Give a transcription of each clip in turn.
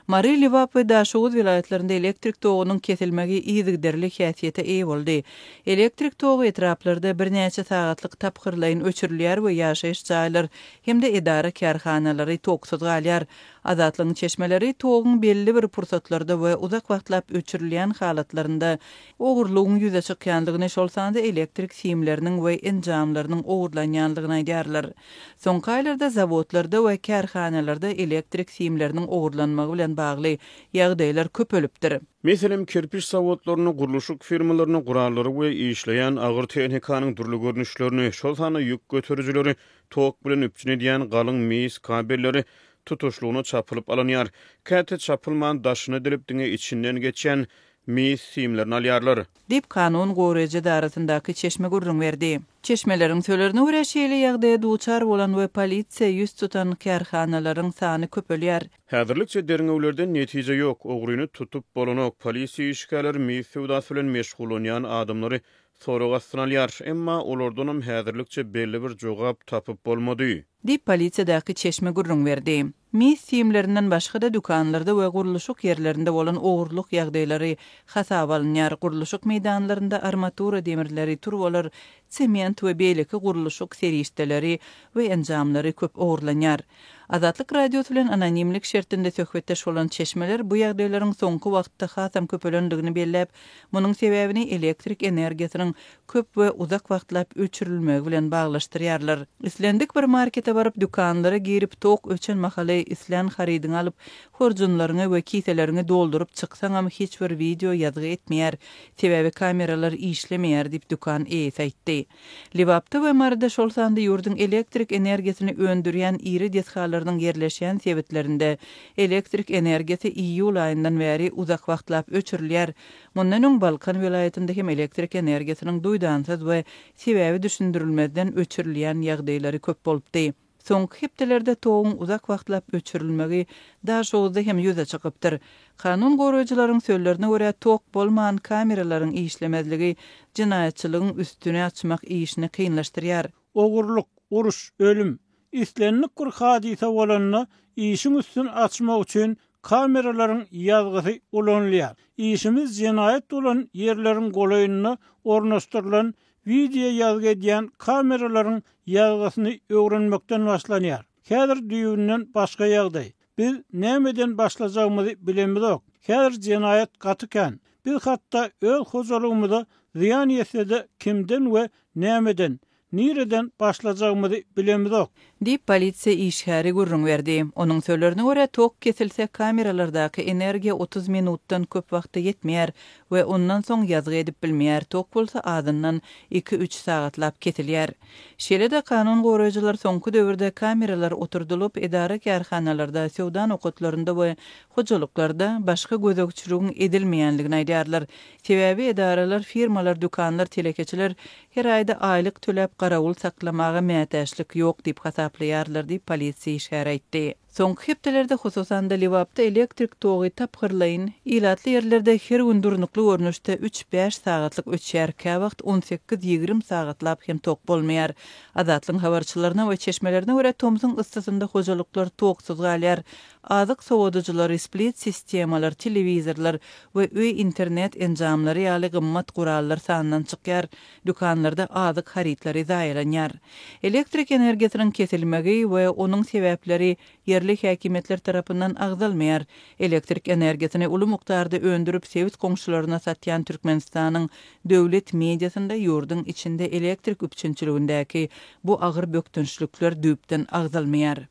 Mary, Lebap we Daşoguz welaýatlarynda elektrik togunyň kesilmegi yzygiderli häsiýete eýe boldy. Elektrik togy etraplarda birnäçe sagatlyk tapgyrlaýyn öçürilýär we ýaşaýyş jaýlar hem-de edara-kärhanalary toksuz galýar. Azatlygyň çeşmeleri toguň belli bir pursatlarda we uzak wagtlap öçürilýän halatlarynda ogurlygyň ýüze çykýandygyny, şol sanda elektrik simleriniň we enjamlarynyň ogurlanýandygyny aýdýarlar. Soňky aýlarda zawodlarda we kärhanalarda elektrik simleriniň ogurlanmagy bilen bagly ýagdaýlar köpelipdir. Meselem, kerpiç zawodlarynda, gurluşyk firmalarynda gurallary we işleýän agyr tehnikanyň dürli görnüşlerini, şol sanda ýük göterijileri tok bilen üpjün edýän galyň mis kabelleri tutuşlygyna çapylyp alynýar. Käte çapylman, daşyny dilip, diňe içinden geçýän mis simlerini alýarlar. Diýip, kanun goraýjy edarasyndaky çeşme gürrüň berdi. Çeşmeleriň sölerine görä, şeýle ýagdaýa duçar bolan we polisiýa ýüz tutan kärhanalaryň sany köpelýär. Häzirlikçe derňewlerden netije ýok, ogryny tutup bolanok, polisiýa işgärleri mis söwdasy bilen meşgullanýan adamlary sorag astyna alýar, emma olardanam häzirlikçe belli bir jogap tapyp bolmady. Diýip, polisiýadaky çeşme gürrüň berdi. Mis simlerinden başga-da dükanlarda we gurluşyk ýerlerinde bolan ogurlyk ýagdaýlary hasaba alynýar. Gurluşyk meýdanlarynda armatura demirleri, turbalar, sement we beýleki gurluşyk serişdeleri we enjamlary köp ogurlanýar. Azatlyk Radiosy bilen anonimlik şertinde söhbetdeş bolan çeşmeler bu ýagdaýlaryň soňky wagtda hasam köpelendigini belläp, munuň sebäbini elektrik energiýasynyň köp we uzak wagtlap öçürilmegi bilen baglaşdyrýarlar. Islendik bir markete baryp, dükanlara girip, tok öçen mahaly islän harydyňy alyp, horjunlaryňy we kiseleriňi dolduryp çyksaňam hiç bir wideo ýazgy etmeýär. Sebäbi kameralar işlemeýär diýip, dükan eýesi aýtdy. Lebapda we Maryda, şol sanda ýurduň elektrik energiýasyny öndürýän iri desgalarynyň ýerleşýän sebitlerinde elektrik energiýasy iýul aýyndan bäri uzak wagtlap öçürilýär. Mundan öň Balkan welaýatynda hem elektrik energiýasynyň duýdansyz we sebäbi düşündirilmezden öçürilýän ýagdaýlary köp bolupdy. Soňky hepdelerde toguň uzak wagtlap öçürilmegi Daşoguzda hem ýüze çykypdyr. Kanun goraýjylaryň sözlerine görä, tok bolman kameralaryň işlemezligi jenaýatçylygyň üstüni açmak işini kynlaşdyrýar. Ogurlyk, uruş, ölüm, islendik bir hadysa bolanda işiň üstüni açmak üçin Kameralaryň ýazgysy ulanylýar. Işimiz jenaýat bolan ýerleriň golaýynda ornaşdyrylan wideo ýazgy edýän kameralaryň ýazgysyny öwrenmekden başlanýar. Häzir düýbünden başga ýagdaý. Biz nämeden başlajagymyzy bilemizok. Häzir jenaýat gaty kän. Biz hatda öz hojalygymyza zyýan ýetse-de kimden we nämeden, Nireden başlajagymyzy bilemizok. Diýip, polisiýa işgäri gürrüň berdi. Onuň sözlerine görä, tok kesilse, kameralardaky energiýa 30 minutdan köp wagta ýetmeýär we ondan soň ýazgy edip bilmeýär, tok bolsa azyndan iki-üç sagatlap kesilýär. Şeýle-de, kanun goraýjylar soňky döwürde kameralar oturdylyp, edara-kärhanalarda, söwda nokatlarynda we hojalyklarda başga gözegçiligiň edilmeýändigini aýdýarlar. Sebäbi edaralar, firmalar, dükanlar, telekeçiler Her aýda aýlyk töläp garawul saklamaga mätäçlik ýok diýip hasaplaýarlar diýip, polisiýa işgäri aýtdy. Soňky hepdelerde, hususan-da, Lebapda elektrik togy tapgyrlaýyn, ilatly ýerlerde her gün durnukly görnüşde üç-bäş sagatlyk öçýär, käwagt on sekiz-ýigrimi sagatlap hem tok bolmaýar. Azatlygyň habarçylaryna we çeşmelerine görä, tomsuň yssysynda hojalyklar toksuz galýar. Azyk sowadyjylary, split sistemalar, telewizorlar we öý internet enjamlary ýaly gymmat gurallar sandan çykýar, dükanlarda azyk harytlary zaýalanýar. Elektrik energiýasynyň kesilmegi we onuň sebäpleri ýerli häkimiýetler tarapyndan agzalmaýar. Elektrik energiýasyny uly mukdarda öndürip sebit goňşularyna satýan Türkmenistanyň döwlet mediasynda ýurduň içinde elektrik üpjünçiligindäki bu agyr bökdençlikler düýpden agzalmaýar.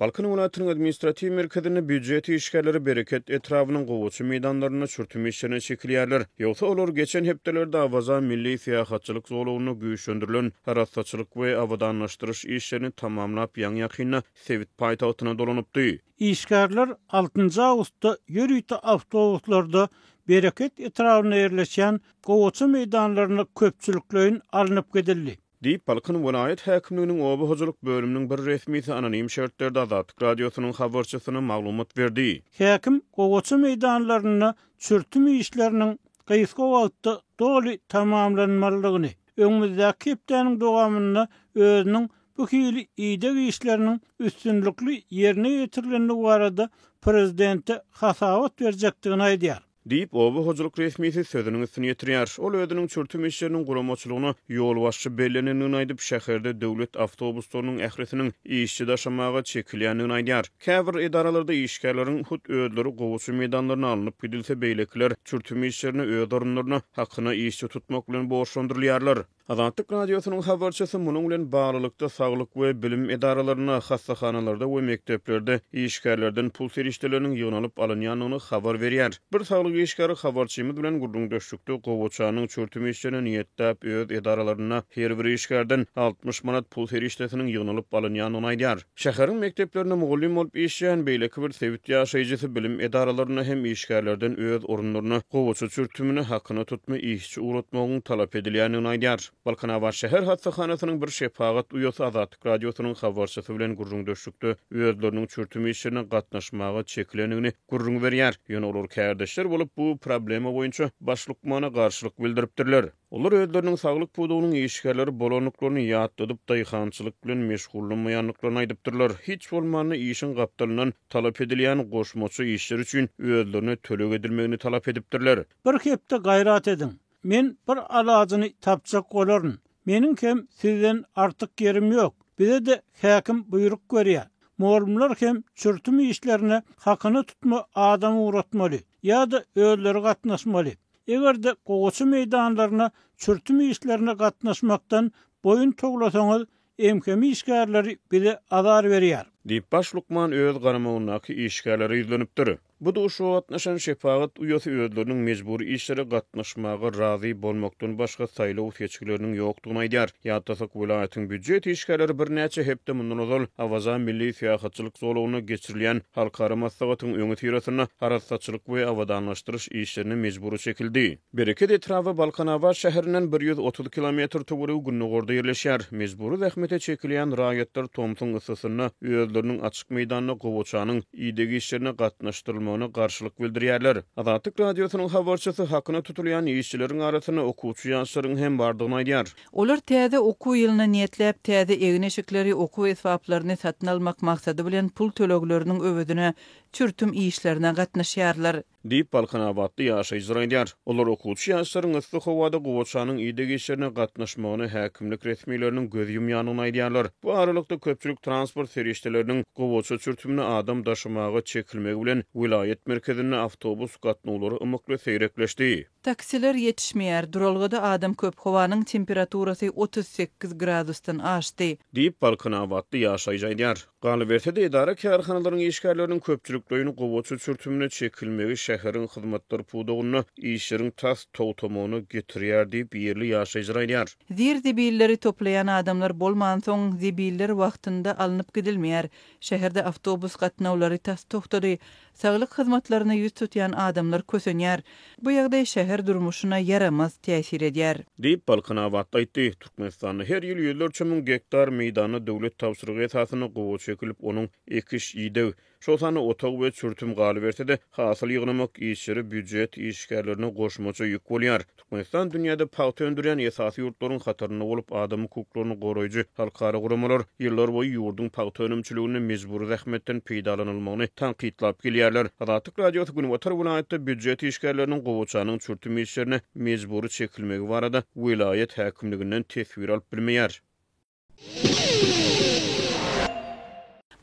Balkan welaýatynyň administratiw merkezinde býujet işgärleri Bereket etrabynyň gowaça meýdanlarynda çürtüm işlerine çekilýärler. Ýogsa olar geçen hepdelerde Awaza milli syýahatçylyk zolagynda güýçlendirilen arassaçylyk we abadanlaşdyryş işlerini tamamlap, ýaňy-ýakynda sebit paýtagtyna dolanypdy. Işgärler altynjy awgustda ýörite awtobuslarda Bereket etrabynda ýerleşýän gowaça meýdanlaryna köpçülikleýin alnyp gidildi. Diýip, Balkan welaýat häkimliginiň oba hojalyk bölüminiň bir resmisi anonim şertlerde Azatlyk Radiosynyň habarçysyna maglumat berdi. Häkim gowaça meýdanlarynda çürtüm işleriniň gysga wagtda doly tamamlanmalydygyny, öňümizdäki hepdäniň dowamynda özüniň bu hili ideg işleriniň üstünlikli ýerine ýetirilendigi barada prezidente hasabat berjekdigini aýdýar. Diýip, oba hojalyk resmisi sözüniň üstüni ýetirýär. Ol özüniň çürtüm işleriniň guramaçylygyna ýolbaşçy bellenendigini aýdyp, şäherde döwlet awtobuslarynyň ählisiniň işçi daşamaga çekilýändigini aýdýar. Käbir edaralarda işgärleriň hut özleri gowaça meýdanlaryna alnyp gidilse, beýlekiler çürtüm işlerine öz orunlaryna hakyna işçi tutmak bilen borçlandyrylýarlar. Azatlyk Radiosynyň habarçysy munuň bilen baglylykda saglyk we bilim edaralarynda, hassahanalarda we mekdeplerde işgärlerden pul serişdeleriniň ýygnalyp alynýandygyny habar berýär. Bir saglyk işgäri habarçymyz bilen gürrüňdeşlikde gowaçanyň çürtüm işlerine niýetläp öz edaralarynda her bir işgärden 60 manat pul serişdesiniň ýygnalyp alynýandygyny aýdýar. Şäheriň mekdeplerinde mugallym bolup işleýän beýleki bir sebit ýaşaýjysy bilim edaralarynda hem işgärlerden öz orunlaryna gowaça çürtümini hakyna tutma işçi ugratmagyň talap edilýändigini aýdýar. Balkanabat şäher hassahanasynyň bir şepagat uýasy Azatlyk Radiosynyň habarçysy bilen gürrüňdeşlikde özleriniň çürtüm işlerine gatnaşmaga çekilendigini gürrüň berýär. Ýöne olar kärdeşler bolup bu problema boýunça baş lukmana garşylyk bildiripdirler. Olar özleriniň saglyk pudagynyň işgärleri bolandyklaryny ýatladyp, daýhançylyk bilen meşgullanmaýandyklaryny aýdypdyrlar. Hiç bolmanda işiň gapdalyndan talap edilýän goşmaça işler üçin özlerine töleg edilmegini talap edipdirler. Bir hepde gaýrat ediň. Men bir alajyny tapjak bolaryn. Meniň hem sizden artyk ýerim ýok. Bize-de häkim buýruk berýär. Mugallymlar hem çürtüm işlerine hakyna tutma adam ugratmaly ýa-da özleri gatnaşmaly. Eger-de gowaça meýdanlaryna çürtüm işlerine gatnaşmakdan boýun towlasaňyz, MHM işgärleri bize azar berýär. Diýip, baş lukman öz garamagyndaky işgärlere ýüzlenipdir. Bu duşuşyga gatnaşan şepagat uýasy özleriniň mejbury işlere gatnaşmaga razy bolmakdan başga saýlaw seçgileriniň ýokdugyny aýdýar. Ýatlasak, welaýatyň býujet işgärleri birnäçe hepde mundan ozal Awaza milli syýahatçylyk zolagynda geçirilýän halkara maslahatyň öňüsyrasynda arassaçylyk we abadanlaşdyryş işlerine mejbury çekildi. Bereket etraby Balkanabat şäherinden 130 kilometr töweregi gündogarda ýerleşýär. Mejbury zähmete çekilýän raýatlar tomsuň yssysynda özleriniň açyk meýdanda gowaçanyň ideg işlerine gatnaşdyrylmagyna garşylyk bildirýärler. Azatlyk Radiosynyň habarçysy hakyna tutulýan işçileriň arasynda okuwçy ýaşlaryň hem bardygyny aýdýar. Olar täze okuw ýylyna niýetläp täze egin-eşikleri, okuw esbaplaryny satyn almak maksady bilen pul tölegleriniň öwezine çürtüm işlerine gatnaşýarlar. Diýip, balkanabatly ýaşaýjylar aýdýar. Olar okuwçy ýaşlaryň yssy howada gowaçanyň ideg işlerine gatnaşmagyna häkimlik resmileriniň göz ýumýandygyny aýdýarlar. Bu aralykda, köpçülik transport serişdeleriniň gowaça çürtümine adam daşamaga çekilmegi bilen, welaýat merkezinde awtobus gatnawlary ymykly seýrekleşdi. Taksiler ýetişmeýär, duralgada adam köp, howanyň temperaturasy 38 gradusdan aşdy. Diýip, balkanabatly ýaşaýjy aýdýar. Galyberse-de, edara-kärhanalaryň işgärleriniň köpçülikleýin gowaça çürtümine çekilmegi şäheriň hyzmatlar pudagynda işleriň tas togtamagyna getirýär diýip, ýerli ýaşaýjylar aýdýar. Zir-zibilleri toplaýan adamlar bolmansoň, zibiller wagtynda alnyp gidilmeýär. Şäherde awtobus gatnawlary tas togtady. Saglyk hyzmatlaryna ýüz tutýan adamlar kösenýär. Bu ýagdaý şäher durmuşyna ýaramaz täsir edýär. Diýip, Balkanabatly aýtdy. Türkmenistanda her ýyl ýüzlerçe müň gektar meýdanda döwlet tabşyrygy esasynda gowaça ekilip, onuň ekiş, ideg, şol sanda otag we çürtüm, galyberse-de, hasyl ýygnamak işleri býujet işgärlerine goşmaça ýük bolýar. Türkmenistan dünýäde pagta öndürýän esasy ýurtlaryň hatarynda bolup, adam hukuklaryny goraýjy halkara guramalar ýyllarboýy ýurduň pagta önümçiliginde mejbury zähmetden peýdalanylmagyny tankytlap gelýärler. Azatlyk Radiosy günbatar welaýatda býujet işgärleriniň gowaçanyň çürtüm işlerine mejbury çekilmegi barada welaýat häkimliginden teswir alyp bilmeýär.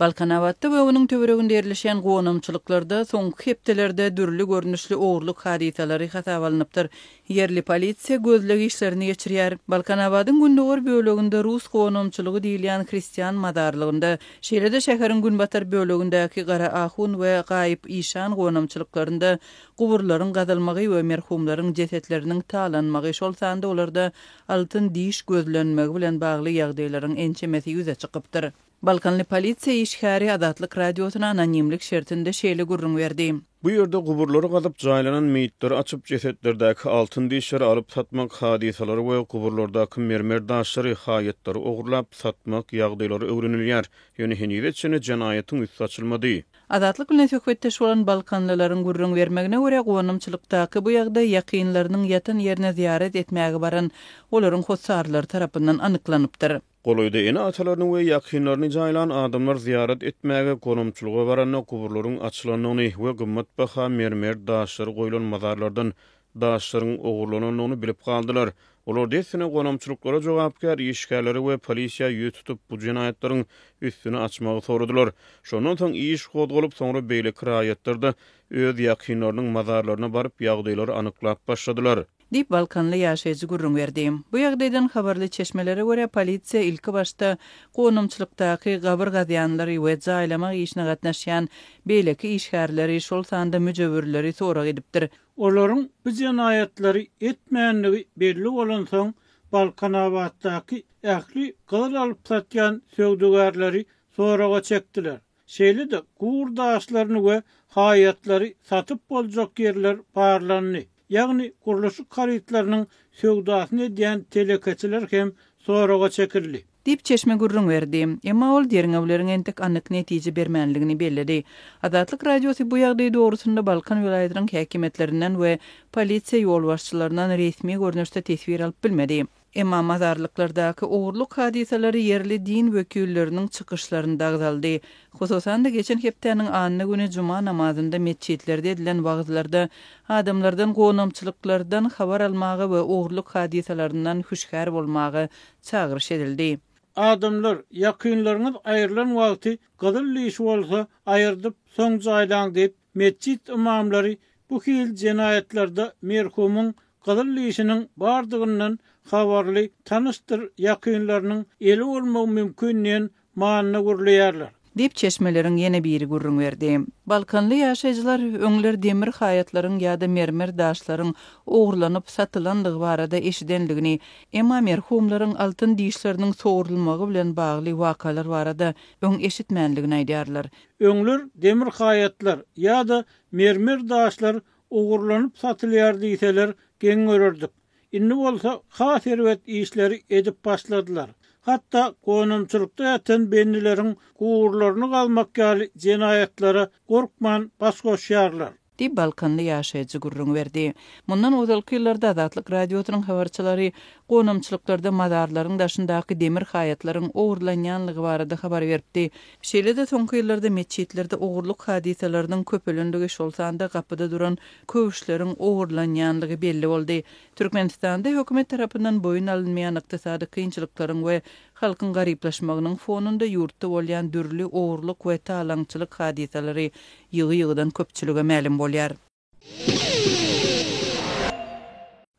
Balkanabatda we onuň töwereginde ýerleşýän gonamçylyklarda soňky hepdelerde dürli görnüşli ogurlyk hadysalary hasaba alnypdyr. Ýerli polisiýa gözleg işlerini geçirýär. Balkanabadyň gündogar böleginde rus gonamçylygy diýilýän hristian mazarlygynda, şeýle-de şäheriň günbatar bölegindäki Gara ahun we Gaýyp işan gonamçylyklarynda guburlaryň gazylmagy we merhumlaryň jesetleriniň talanmagy, şol sanda olarda altyn diş gözlenmegi bilen bagly ýagdaýlaryň ençemesi ýüze çykypdyr. Balkanly polisiýa işgäri Azatlyk Radiosyna anonimlik şertinde şeýle gürrüň berdi. Bu ýerde guburlary gazyp, jaýlanan meýitleri açyp, jesetlerdäki altyn dişleri alyp satmak hadysalary we guburlardaky mermer daşlary, haýatlary ogurlap satmak ýagdaýlary öwrenilýär. Ýöne henize çenli jenaýatyň üsti açylmady. Azatlyk bilen söhbetdeş bolan balkanlylaryň gürrüň bermegine görä, gonamçylykdaky bu ýagdaý ýakynlarynyň ýatan ýerine zyýarat etmäge baran olaryň hossarlary tarapyndan anyklanypdyr. Golaýda ene-atalaryny we ýakynlaryny jaýlan adamlar zyýarat etmäge gonamçylyga baranda guburlaryň açylandygyny we gymmatbaha mermer daşlary goýlan mazarlardan daşlaryň ogurlanandygyny bilip galdylar. Olar dessine gonamçylyklara jogapkär işgärlere we polisiýa ýüz tutup, bu jenaýatlaryň üstüni açmagy soradylar. Şondan soň iş gozgalyp, soňra beýleki raýatlar-da öz ýakynlarynyň mazarlaryna baryp, ýagdaýlary anyklap başladylar. Diýip, balkanly ýaşaýjy gürrüň berdi. Bu ýagdaýdan habarly çeşmelere görä, polisiýa ilkibaşda gonamçylykdaky gabyr gazýanlary we jaýlama işine gatnaşýan beýleki işgärleri, şol sanda müjewürleri sorag edipdir. Olaryň bu jenaýatlary etmändigi belli bolansoň, Balkanabatdaky ähli gyzyl alyp satýan söwdagärleri soraga çekdiler. Şeýle-de gur daşlaryny we haýatlary satyp boljak ýerler barlandy. Ýagny gurluşyk harytlarynyň söwdasyny edýän telekeçiler hem soraga çekildi. Diýip, çeşme gürrüň berdi. Emma ol derňewleriň entek anyk netije bermänligini belledi. Azatlyk Radiosy bu ýagdaý dogrusynda Balkan welaýatynyň häkimiýetlerinden we polisiýa ýolbaşçylaryndan resmi görnüşde teswir alyp bilmedi. Emma mazarlyklardaky ogurlyk hadysalary ýerli din wekilleriniň çykyşlarynda agzaldy. Hususan-da, geçen hepdäniň anna güni juma namazynda metjitlerde edilen wagyzlarda adamlardan gonamçylyklardan habar almaga we ogurlyk hadysalaryndan hüşgär bolmaga çagyryş edildi. Adamlar, ýakynlaryňyz aýrylan wagty gyzyl dişi bolsa aýyrdyp soň jaýlaň diýip, metjit ymamlary bu hili jenaýatlarda merhumyň gyzyl dişiniň bardygyndan habarly tanyşdyr ýakynlarynyň eli bolmagy mümkin diýen manyda gürleýärler. Diýip, çeşmeleriň ýene biri gürrüň berdi. Balkanly ýaşaýjylar öňler demir haýatlaryň ýa-da mermer daşlaryň ogurlanyp satylandygy barada eşidendigini, emma merhumlaryň altyn dişleriniň sogrulmagy bilen bagly wakalar barada öň eşitmändigini aýdýarlar. Öňler demir haýatlar ýa-da mermer daşlar ogurlanyp satylýar diýseler geň görerdik. Indi bolsa has erbet işleri edip başladylar. Hatda gonamçylykda ýatan bendileriň guburlaryny gazmak ýaly jenaýatlara gorkman baş goşýarlar. Diýip, balkanly ýaşaýjy gürrüň berdi. Mundan ozalky ýyllarda Azatlyk Radiosynyň habarçylary gonamçylyklarda mazarlaryň daşyndaky demir haýatlaryň ogurlanýanlygy barada habar beripdi. Şeýle-de soňky ýyllarda metjitlerde ogurlyk hadysalarynyň köpelenligi, şol sanda gapyda duran köwüşleriň ogurlanýanlygy belli boldy. Türkmenistanda hökümet tarapyndan boýun alynmaýan ykdysady kynçylyklaryň we halkyň garyplaşmagynyň fonunda ýurtda bolýan dürli ogurlyk we talaňçylyk hadysalary ýygy-ýygydan köpçülige mälim bolýar.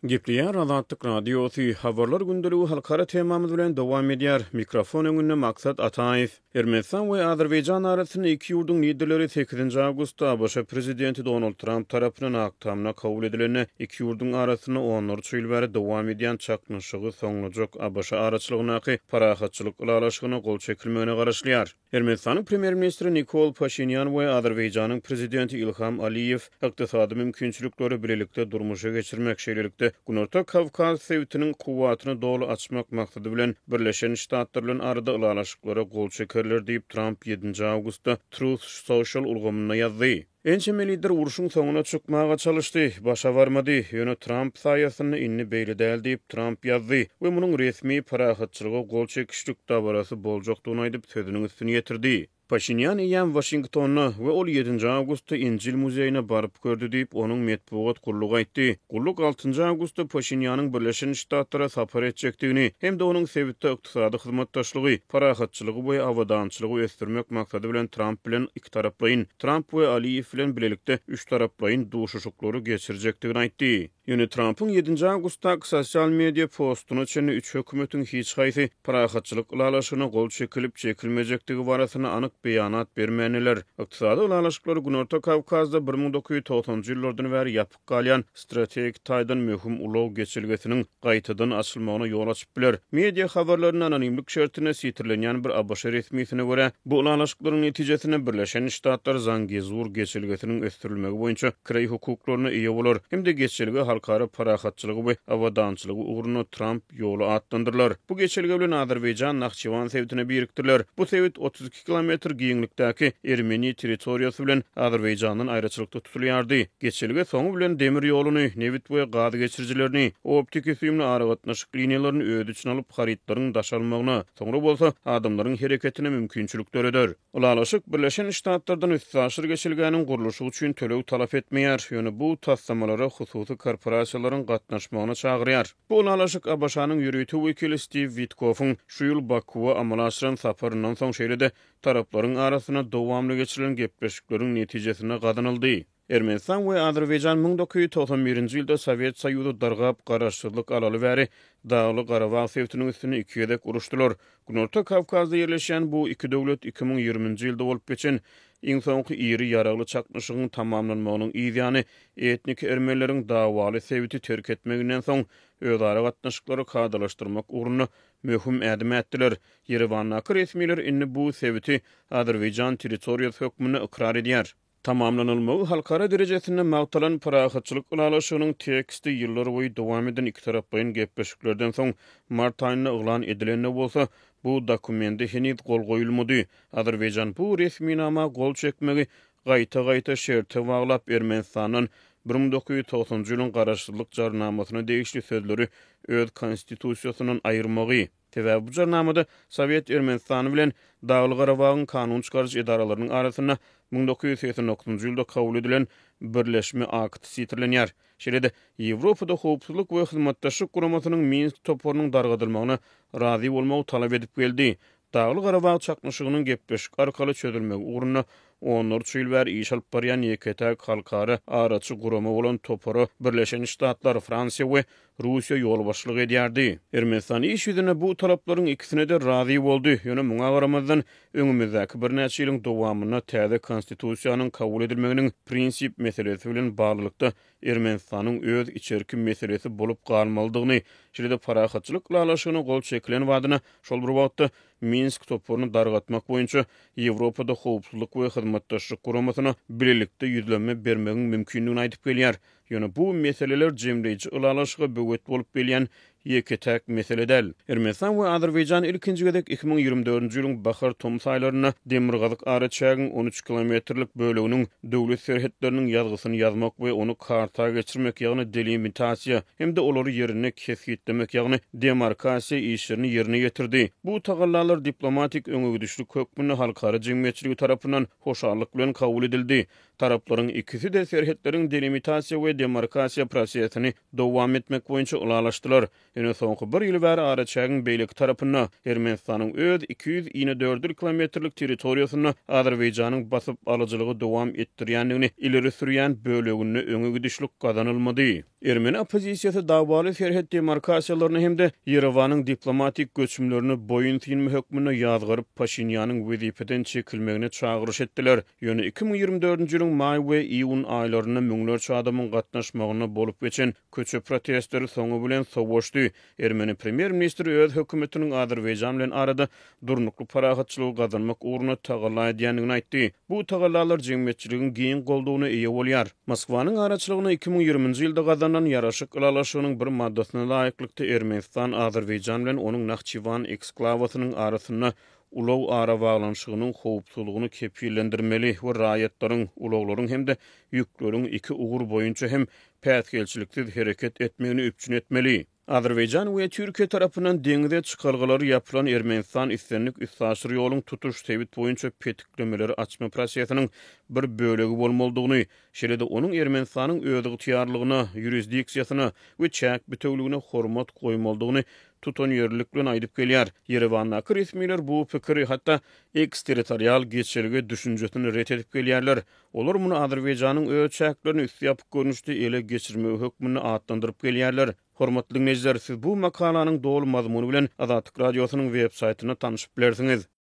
Gepleýär Azatlyk Radiosy, Habarlar gündeligi halkara temamyz bilen dowam edýär. Mikrofon öňünde Maksat Ataýew. Ermenistan we Azerbaýjan arasynda iki ýurduň liderleri sekizinji awgustda ABŞ prezidenti Donald Tramp tarapyndan Ak Tamda kabul edilende, iki ýurduň arasynda onlarça ýyl bäri dowam edýän çaknyşygy soňlajak ABŞ araçylygyndaky parahatçylyk ylalaşygyna gol çekilmegine garaşylýar. Ermenistanyň premýer-ministri Nikol Paşinýan we Azerbaýjanyň prezidenti Ilham Aliýew ykdysady mümkinçilikleri bilelikde durmuşa geçirmek, şeýlelikde, Günorta Kawkaz sebitiniň kuwwatyny doly açmak maksady bilen Birleşen Ştatlar bilen arada ylalaşyklara gol çekerler diýip, Tramp ýedinji awgustda Truth Social ulgamynda ýazdy. Ençeme lider urşuň soňuna çykmaga çalyşdy, başa barmady, ýöne Tramp saýasynda indi beýle däl diýip, Tramp ýazdy we munuň resmi parahatçylyga gol çekişlik dabarasy boljakdygyny aýdyp, sözüniň üstüni ýetirdi. Paşinýan eýýäm Waşingtonda we ol ýedinji awgustda Injil muzeýine baryp gördi diýip, onuň metbugat gullugy aýtdy. Gulluk altynjy awgustda Paşinýanyň Birleşen Ştatlara sapar etjekdigini hem-de onuň sebitde ykdysady hyzmatdaşlygy, parahatçylygy we abadançylygy ösdürmek maksady bilen Tramp bilen ikitaraplaýyn, Tramp we Aliýew bilen bilelikde üçtaraplaýyn duşuşyklary geçirjekdigini aýtdy. Ýöne Trampyň ýedinji awgustdaky sosial media postuna çenli üç hökümetiň hiç haýsy parahatçylyk ylalaşygyna gol çekilip-çekilmejekdigi barasynda anyk beýanat bermändiler. Ykdysady ylalaşyklar Günorta Kawkazda 1990-njy ýyllardan bäri ýapyk galýan strategik taýdan möhüm ulag geçelgesiniň gaýtadan açylmagyna ýol açyp biler. Media habarlarynda anonimlik şertinde sitirlenýän bir ABŞ resmisine görä, bu ylalaşyklaryň netijesinde Birleşen Ştatlar Zangezur geçelgesiniň ösdürilmegi boýunça kireý hukuklaryna eýe bolar hem-de geçelge halkara parahatçylygy we abadançylygy ugrunda Tramp ýoly atlandyrylar. Bu geçelge bilen Azerbaýjan Nahçywan sebitine birikdiriler. Bu sebit 32 kilometr. kilometr giňlikdäki ermeni territoriýasy bilen Azerbaýjandan aýraçylykda tutulýardy. Geçelge soňy bilen demir ýoluny, nebit we gaz geçirijilerini, optiki-süýümli aragatnaşyk liniýalaryny öz içine alyp, harytlaryň daşalmagyna, soňra bolsa adamlaryň hereketine mümkinçilik döreder. Ylalaşyk Birleşen Ştatlardan üstaşyr geçelgäniň gurluşygy üçin töleg talap etmeýär, ýöne bu taslamalara hususy korporasiýalaryň gatnaşmagyna çagyrýar. Bu ylalaşyk ABŞ-nyň ýörite wekili Stiw Witkoffyň şu ýyl Bakuwa amala aşyran saparyndan soň, şeýle-de taraplaryň arasynda dowamly geçirilen gepleşikleriň netijesinde gazanyldy. Ermenistan we Azerbaýjan 1991-nji ýylda Sowet Soýuzy dargap, garaşsyzlyk alaly bäri Dagly-Garabag sebitiniň üstünde iki gezek uruşdylar. Günorta Kawkazda ýerleşýän bu iki döwlet 2020-nji ýylda bolup geçen iň soňky iri ýaragly çaknyşygyň tamamlanmagynyň yz ýany etniki ermenileriň dawaly sebiti terk etmeginden soň özara gatnaşyklary kadalaşdyrmak ugrunda möhüm ädim ätdiler. Ýerewandaky resmiler indi bu sebiti Azerbaýjan territoriýasy hökmünde ykrar edýär. Tamamlanylmagy halkara derejesinde magtalan parahatçylyk ylalaşygynyň teksti ýyllarboýy dowam eden ikitaraplaýyn gepleşiklerden soň mart aýynda yglan edilen-de bolsa, bu dokumende heniz gol goýulmady. Azerbaýjan bu resminama gol çekmegi gaýta-gaýta şerte baglap, Ermenistandan 1990-njy ýylyň garaşsyzlyk jarnamasyna degişli sözleri öz konstitusiýasyndan aýyrmagy, Sebäbi bu jarnamada Sowet Ermenistany bilen Dagly-Garabagyň kanun çykaryjy edaralarynyň arasynda 1989-njy ýylda kabul edilen Birleşme akty sitirlenýär. Şeýle-de, Ýewropada Howpsuzlyk we Hyzmatdaşlyk Guramasynyň Minsk toparynyň dargadylmagyna razy bolmagy talap edip geldi. Dagly-Garabag çaknyşygynyň gepleşik arkaly çözülmegi ugrunda onlarça ýyl bäri iş alyp barýan ýeke-täk halkara araçy gurama bolan topara Birleşen Ştatlar, Fransiýa we Russiýa ýolbaşçylyk edýärdi. Ermenistan iş ýüzünde bu talaplaryň ikisine-de razy boldy, ýöne muňa garamazdan, öňümizdäki birnäçe ýylyň dowamynda täze konstitusiýanyň kabul edilmeginiň prinsip meselesi bilen baglylykda Ermenistanyň öz içerki meselesi bolup galmalydygyny, şeýle-de parahatçylyk ylalaşygyna gol çekilen badyna şol bir wagtda Minsk toparyny dargatmak boýunça Ýewropada Howpsuzlyk we Hyzmatdaşlyk Guramasyna bilelikde ýüzlenme bermegiň mümkindigini aýdyp gelýär. Ýöne bu meseleler jemleýji ylalaşyga böwet bolup gelýän ýeke-täk mesele däl. Ermenistan we Azerbaýjan ilkinji gezek 2024-nji ýylyň bahar-tomus aýlarynda demirgazyk araçägiň 13 kilometrlik böleginiň döwlet serhetleriniň ýazgysyny ýazmak we ony karta geçirmek, ýagny delimitasiýa, hem-de olary ýerinde kesgitlemek, ýagny demarkasiýa işlerini ýerine ýetirdi. Bu tagallalar diplomatik öňegidişlik hökmünde halkara jemgyýetçiligi tarapyndan hoşallyk bilen kabul edildi. Taraplaryň ikisi-de serhetleriň delimitasiýa we demarkasiýa prosesini dowam etmek boýunça ylalaşdylar. Ýöne soňky bir ýyl bäri araçägiň beýleki tarapynda, Ermenistanyň öz 200 inedördül kilometrlik territoriýasynda Azerbaýjanyň basyp alyjylygy dowam etdirýändigini ileri sürýän böleginde öňe gidişlik gazanylmady. Ermeni oppozisiýasy dawaly serhet demarkasiýalaryny hem-de Ýerewanyň diplomatik göçümlerini boýun synma hökmünde ýazgaryp, Paşinýanyň wezipeden çekilmegine çagyryş etdiler. Ýöne 2024-nji ýylyň maý we iýun aýlarynda müňlerçe adamyň gatnaşmagynda bolup geçen köçe protestleri soňy bilen sowaşdy. Ermeni premýer-ministri öz hökümetiniň Azerbaýjan bilen arada durnukly parahatçylygy gazanmak ugrunda tagalla edýändigini aýtdy. Bu tagallalar jemgyýetçiligiň giň goldawyna eýe bolýar. Moskwanyň araçylygynda 2020-nji ýylda gazanylan ýaraşyk ylalaşygynyň bir maddasyna laýyklykda Ermenistan Azerbaýjan bilen onuň Nahçiwan eksklawasynyň arasynda ulag arabaglanyşygynyň howpsuzlygyny kepillendirmeli we raýatlaryň, ulaglaryň hem-de ýükleriň iki ugur boýunça hem päsgelçiliksiz hereket etmegini üpjün etmeli. Azerbaýjan we Türkiýe tarapyndan deňize çykalgalary ýapylan Ermenistan islendik üstaşyr ýoluň tutuş sebit boýunça petiklemeleri açma prosesiniň bir bölegi bolmalydygyny, şeýle-de onuň Ermenistanyň özygtyýarlygyna, ýurisdiksiýasyna we çäk bitewligine hormat goýmalydygyny tutanýerlilik bilen aýdyp gelýär. Ýerewandaky resmiler bu pikiri, hatda eksterritorial geçelge düşünjesini ret edip gelýärler. Olar muny Azerbaýjanyň öz çäklerini üsti ýapyk görnüşde ele geçirmegi hökmünde atlandyryp gelýärler. Hormatly diňleýjiler, siz bu makalanyň doly mazmuny bilen Azatlyk Radiosynyň web saýtynda tanşyp bilersiňiz.